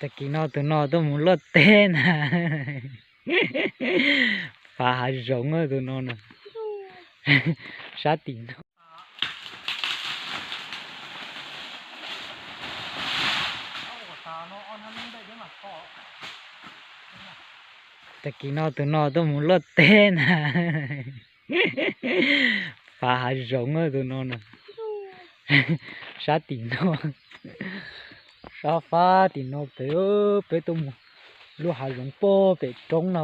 Tag kis no tus no tuaj mus luaj teb na. Fav hav zoov tus no na. Sab tim no. Tag kis no tus no tuaj mus luaj teb na. Fav hav zoov tus no na. Sab tim no. Sab fab tim no pem, peb tuaj mus luaj hav zoov puag pem roob no.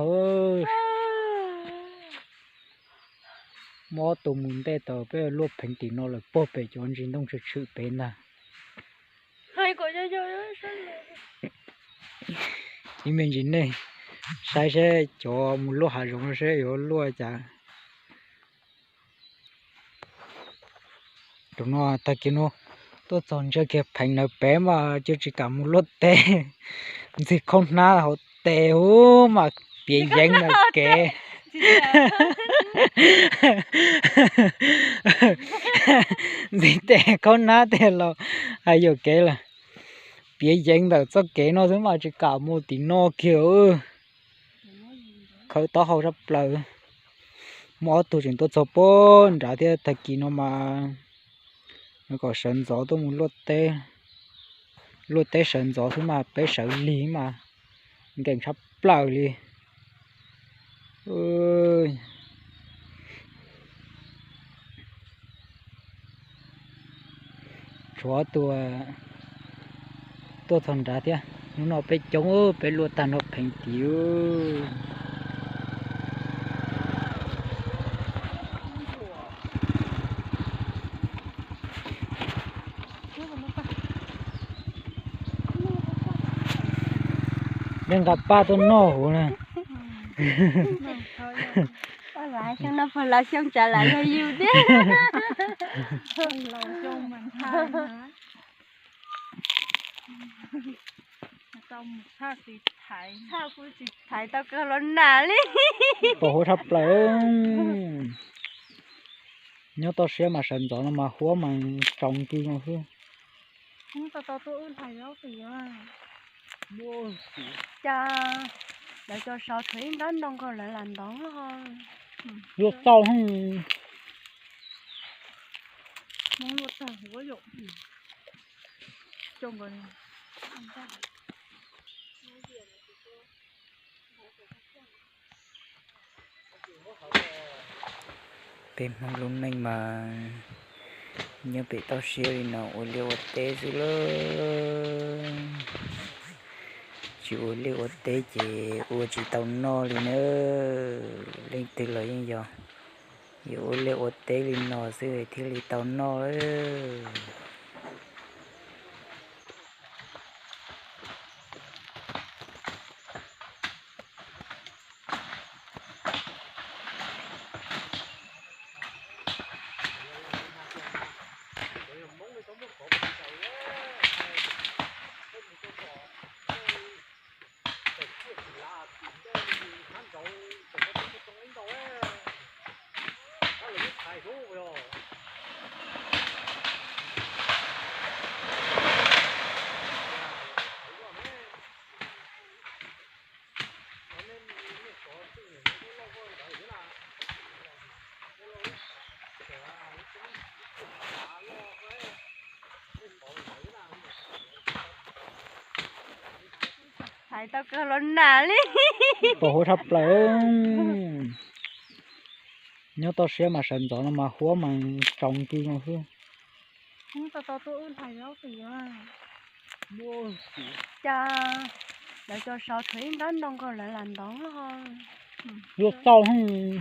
Muab ob tug mus ntej tau peb luaj pheev tim no lawm puag pem cov ntsis ntoo tshwm tshwm pem ntag. Ib me ntsis nej saib seb cov mus luaj hav zoov no seb yuav luaj cas. Tus no tag kis no tuaj txog ntsia kiag pheev ntawd pem mas cia tsis kam mus luaj teb. Ntxig khaub hnab hauv tes ub mas piav yeev ntawm kev. Ntxig tes khaub hnab tej los hais yuam kev lawm. Piav yeev ntawm txoj kev no xwb mas tsis kam mus tim no kiag. Khawb taub hau sab plaws. Muaj ob tug tseem tuaj txog puag nrad thiab, tag kis no mas kom sawv ntxov tuaj mus luaj teb. Luaj teb sawv ntxov xwb mas peb sawv lig mas nkees tshaj plaws li. Tshuav ob tug tuaj txog nrad thiab. Hnub no peb coob, peb luaj tag nrho pheev tid. Nej nqa paj tuaj noj huv na. Xyoo no puag laus xyoo tsam lam yog yus thiab. Thaiv tau kawg los nas li. Pos huab tshaj plaws. Nyob toj siab mas sawv ntxov no mas huab mas tsaus nti no xwb. Cas lawv cov saud tshuav ib nrab ntoo nkaus lawv lam ntov. Luaj txauj heev. Peb Hmoob lub neej mas nyob pem toj siab li no ua liaj ua teb xwb lauj. Tsis ua liaj ua teb ces ua tsis tau noj li na. Leej twg los yeej yog yuav ua liaj ua teb li no xwb thiaj li tau noj lauj. Thaiv tau kawg los nas li. Pos huab tshaj plaws. Nyob toj siab mas sawv ntxov no mas huab mas tsaus nti no xwb. Cas lawv cov saud tshuav ib nrab ntoo nkaus lawv lam ntov. Luaj txauj heev.